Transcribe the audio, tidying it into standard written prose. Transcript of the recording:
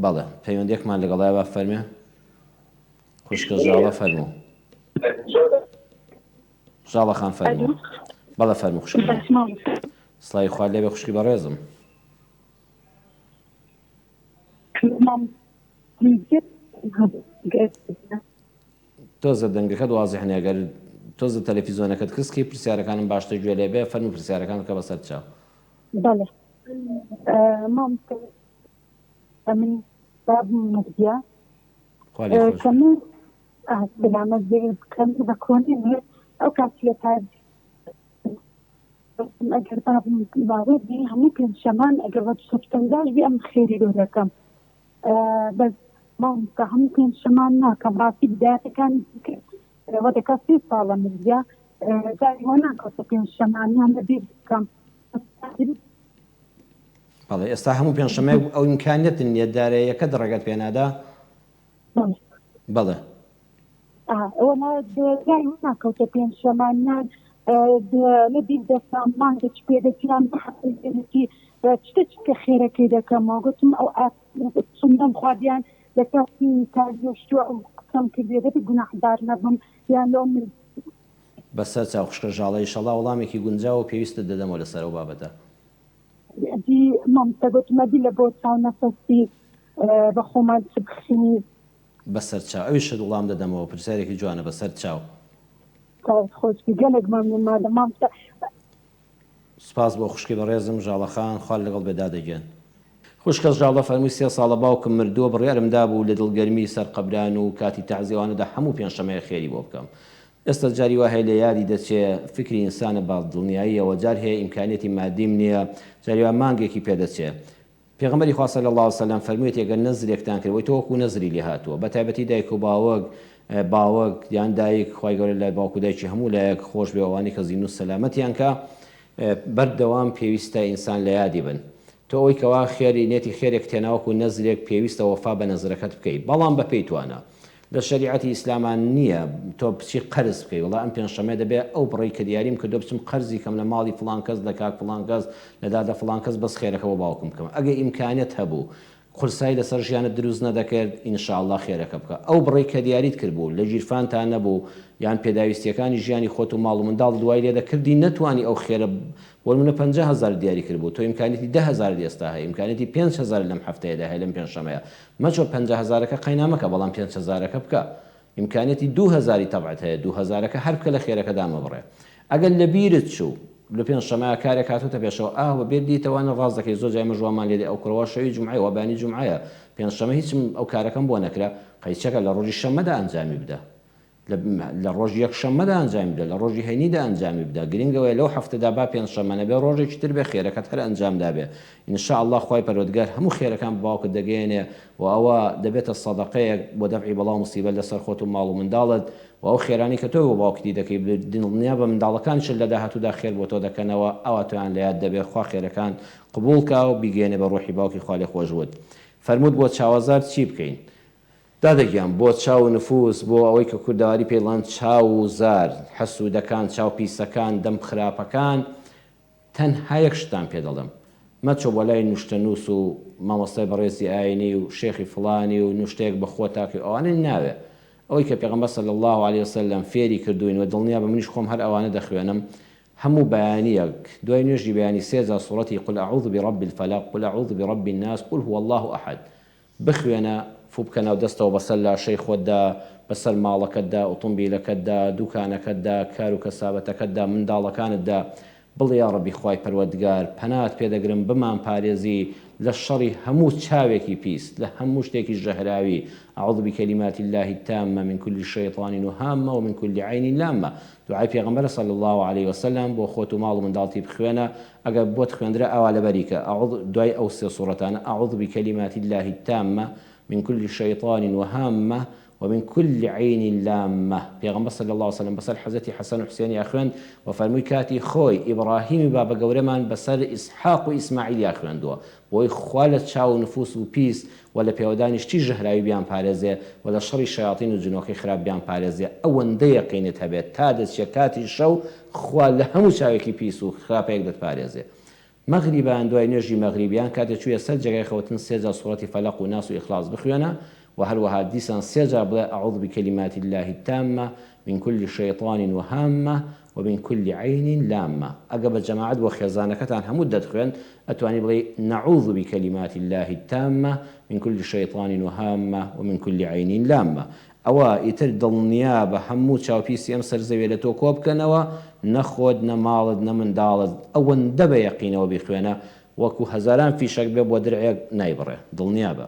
بەڵێ پەیوەندیەکمان لەگەڵایە با فەرمێ خوشکە ژاڵە فەرموو. ژاڵە خان فەرموو. بەڵێ فەرموو خوشکی من. سڵاوی خوات لێبێ خوشکی بەڕێزم. تۆزە دەنگەکەت وازح نیە گەر تۆزە تەلەفیزۆنەکەت کز کەی پرسیارەکانم باشتر گوێ لێ بێ فەرموو پرسیارەکان بکە بەسەر چاو. بەڵێ مامۆستا ئەمن بابم مردیە خوا لێ خۆش کە بێ. من سەلامەت بێ کە من بە کۆنی مرد ئەو کات لە تاج ئەگەر بابم باوەڕ بی هەموو پێنجشەمان ئەگەر بە 250 بی ئەم خێری لۆ دەکەم بەس مامۆستا هەموو پێنجشەمان ناکەم ڕاستی بدایەتەکانی کرد وە دەکا سێ ساڵە مردیە جاری وا ناکەوتە پێنجشەمان یان لەبیر بکەم. بەڵێ ئێستا هەموو پێنجشەمەیەک ئەو ئیمکانیەتت نیە داراییەکەت ڕێگەت پێ نادا؟ بەڵێ. وەڵا جاری وا ناکەوتە پێنجشەمان یان لەبیر دەکەم مانگێکی پێ دەچی یان دوو هەفتەی پێ دەچی شتە چ کە خێرەکەی دەکەمەوە گوتم ئەو سندەم خواردیان لە کاتی تاریۆشتووە ئەو قسەم کردێ دەبێ گوناحبار نەبم یان لەو من بەسەر چاو خوشکە ژاڵە ئیشەڵا وەڵامێکی گونجاو و پێویستت دەدەمەوە لەسەر ئەو بابەتە. ئەدی مامۆستا گوتم ئەدی لە بۆ چاو نەفەسی بە خۆمان چ بخینی. بەسەر چاو ئەویشت وڵام دەدەمەوە پرسیارێکی جوانە بەسەر چاو. دەست خۆش بی گەلەک مەمنون مادەم مامۆستا. سوپاس بۆ خوشکی بەڕێزم ژاڵە خان خوات لەگەڵ بێ دادە گیان. خوشکە ژاڵە فەرمووی سێ ساڵە باوکم مردووە بڕیارم دابوو لە دڵگەرمی سەر قەبران و کاتی تەعزیەوانەدا هەموو پێنجشەمەیە خێری بۆ بکەم ئێستا جاری وا هەیە لە یادی دەچێ فکری ئینسانە بە دڵنیاییەوە جار هەیە ئیمکانیەتی مادیم نیە جاری وا مانگێکی پێ دەچێ پێغەمبەری خوا صلی اللە علیە وسلم فەرموویەتی ئەگەر نەزرێکتان کرد وەی تۆ وەکو نەزری لێ هاتووە بە تایبەتی دایک و باوک باوک یان دایک خوای گەورە لە باوک و دایکی هەموو لایەک خۆش بێ ئەوانەی کە زیندوون سەلامەتیان کا بەردەوام پێویستە ئینسان لە یادی بن تۆ ئەوەی کەوا خێری نێتی خێرێک تێنا وەکو نەزرێک پێویستە وەفا بە نەزرەکەت بکەی بەڵام بە پێی توانا لە شەریعەتی ئیسلاما نییە تۆ بچی قەرز بکەی وەڵا ئەم پێنجشەممەیە دەبێ ئەو بڕەی کە دیاریم کردووە بچم قەرزی کەم لە ماڵی فڵان کەس لە کاک فڵان کەس لە دادە فڵان کەس بەس خێرەکە بۆ باوکم بکەم ئەگەر ئیمکانیەت هەبوو قورسایی لەسەر ژیانت دروست نەدەکرد ان شاء اللە خێرەکە بکە ئەو بڕەی کە دیاریت کردبوو لە گیرفانتا نەبوو یان پێداویستیەکانی ژیانی خۆت و ماڵ و منداڵت وای لێدەکردی نەتوانی ئەو خێرە بۆ نمونە 50 هەزارت دیاری کردبوو تۆ ئیمکانیەتی دە هەزارت ئێستا هەیە ئیمکانیەتی پێنج هەزارت لەم هەفتەیەدا هەیە لەم پێنجشەمەیە مەچۆ 50 هەزارەکە قەینا مەکە بەڵام پێنج هەزارەکە بکە ئیمکانیەتی دوو هەزاری تەبعت هەیە دوو هەزارەکە هەر بکە لە خێرەکەدا مەبڕێ ئەگەر لەبیرت چوو لە پێنج شەمە کارێک هاتۆتە پێشەوە ئاه وە بێت دیتەوە نە ڕاست دەکەی زۆر جار ئێمەش وامان لێدێ ئەو کوڕە وا شەوی جومعەیە وا بەیانی جومعەیە پێنج شەمە هیچم ئەو کارەکەم بۆ نەکرا قەیچەکە لە ڕۆژی شەممەدا ئەنجامی بدە لە لە ڕۆژی یەک شەممەدا ئەنجامی بدە لە ڕۆژی هەینیدا ئەنجامی بدە گرنگ ئەوەیە لەو هەفتەدا با پێنج شەممە نەبێ ڕۆژێکی تر بێ خێرەکەت هەر ئەنجام دابێ ان شاء اللە خوای پەروەردگار هەموو خێرەکان بە باوکت دەگەیەنێ و ئەوە دەبێتە سەدەقەیەک بۆ دەفعی بەڵا و موسیبەت لەسەر خۆت و ماڵ و منداڵت و ئەو خێرانەی کە تۆ بۆ باوکتی دەکەی دڵنیابە منداڵەکانیشت لە داهاتوودا خێر بۆ تۆ دەکەنەوە ئەوا تۆیان لە یاد دەبێ خوا خێرەکان قبوڵ کا و بیگەیەنێ بە ڕۆحی باوکی خوالێخۆشبووت فەرمووت بۆ چاوەزار چی بکەین دادە گیان بۆ چاو و نفوس بۆ ئەوەی کە کوردەواری پێی دەڵێن چاو و زار حەسوودەکان چاو پیسەکان دەم خراپەکان تەنها یەک شتتان پێ دەڵێم مەچۆ بۆ لای نوشتەنووس و مامۆستای بەڕێزی ئاینی و شێخی فڵانی و نوشتەیەک بە خۆتا کەی ئەوانەی ناوێ ئەوەی کە پێغەمبەر صلی اللە علیە وسلم فێری کردووین و دڵنیابە منیش خۆم هەر ئەوانە دەخوێنم هەموو بەیانیەک دوای نوێژی بەیانی سێ جار سوڕەتی قل اعوذ برب الفلق قل اعوذ برب الناس قل هو اللە احد بخوێنە، فوو بکە ناو دەستەوە بەسەر لاشەی خۆتدا، بەسەر ماڵەکەتدا، ئوتومبیلەکەتدا، دوکانەکەتدا، کار و کەسابەتەکەتدا، منداڵەکانتدا، بڵێ یاڕەبی خوای پەروەردگار پەنات پێ دەگرم بمانپارێزی لە شەڕی هەموو چاوێکی پیس، لە هەموو شتێکی ژەهراوی، اعوذ بکلمات اللە التامە من کل شیطان وهامە ومن کل عین لامە، دوعای پێغەمبەرە صلی اللە علیە وسلم بۆ خۆت و ماڵ و منداڵتی بخوێنە، ئەگەر بۆت خوێندرا ئاوا لەبەری کە، اعوذ، دوای ئەو سێ سوڕەتانە، اعوذ بکلمات اللە التامە من کل شیطان وهامە ومن کل عین لامە، پێغەمبەر صلی اللە علیە وسلم بەسەر حەزرەتی حەسەن و حوسێنیا خوێند و فەرمووی کاتی خۆی ئیبڕاهیمی بابە گەورەمان بەسەر ئیسحاق و ئیسماعیلیا خوێندووە بۆی خوا لە چاو و نفوس و پیس و لە پێوەدانی شتی ژەهراوی بیانپارێزێ و لە شەڕی شەیاتین و جنۆکەی خراپ بیانپارێزێ ئەوەندە یەقینت هەبێت تا دەچیە کاتی شەو خوا لە هەموو چاوێکی پیس و خراپەیەک دەتپارێزێ. مەغریبان دوای نوێژی مەغریب یان کاتێ چوویە سەر جێگای خەوتن سێ جار سوڕەتی فەلەق و ناس و ئیخلاص بخوێنە وە هەروەها دیسان سێ جار بڵێ اعوذ بکلمات اللە التامە من کل شیطان وهامە ومن کل عین لامە ئەگە بە جەماعەت بۆ خێزانەکەتان هەموو دەتخوێند ئەتوانی بڵێی نعوذ بکلمات اللە التامە من کل شیطان وهامە ومن کل عین لامە ئەوە ئیتر دڵنیابە هەموو چاوپیسی ئەم سەر زەویە لە تۆ کۆبکەنەوە نە خۆت نە ماڵت نە منداڵت ئەوەندە بە یەقینەوە بیخوێنە وەکو هەزاران فیشەک بێ بۆ درعێک نایبڕێ دڵنیابە.